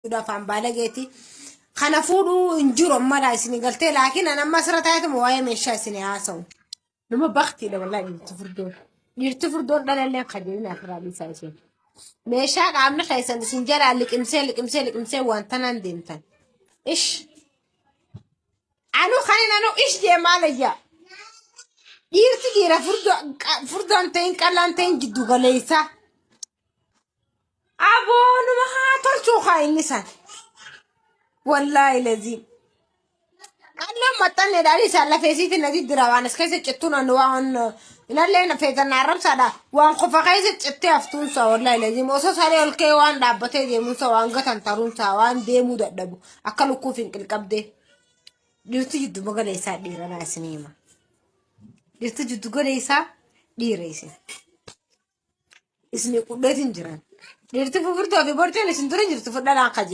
Afaan baalageeti. Kana fuudhuu hin jiru ammadha isin galtee, laakiin an amma asirra taa'etuma waa'ee meeshaa isin haasa'u. Nama baktiidha wallaahi dhiirti furdoon. Dhiirti furdoon dhalallee kajeelina asirraa dhiisaa isheen. Meeshaa qaamni keessan isin jalaa liqimsee liqimsee liqimsee waan tanaan deemtan. Ish. Anu kanin anu ish jee maalayyaa. Dhiirti dhiira furdoon ta'in qallaan ta'in jiddu galeessaa. Aboo numa haa tolchuu kaa inni san. Wallaahi laziim. Qalloon maxxanne dhaadhii isaan lafeesiitti na diddira waan as keessa cittuun anu waan inallee na feetan arrabsaadha waan qofa keessa cittee haftuunsa. Wallaahi laziim, osoo saree ol ka'ee waan dhaabbatee deemuunsa, waan gatan taruunsa, waan deemuu dadhabu akka lukkuu finqil qabdee. Dhiirti jiddu magaleessaa dhiira naa isin hima. Dhiirti jiddu galeessaa dhiira isin. Isin qudheetiin jiran. Dhiirti fufurtoo fi borceen isin dura jirtu fudhalaan kajeela.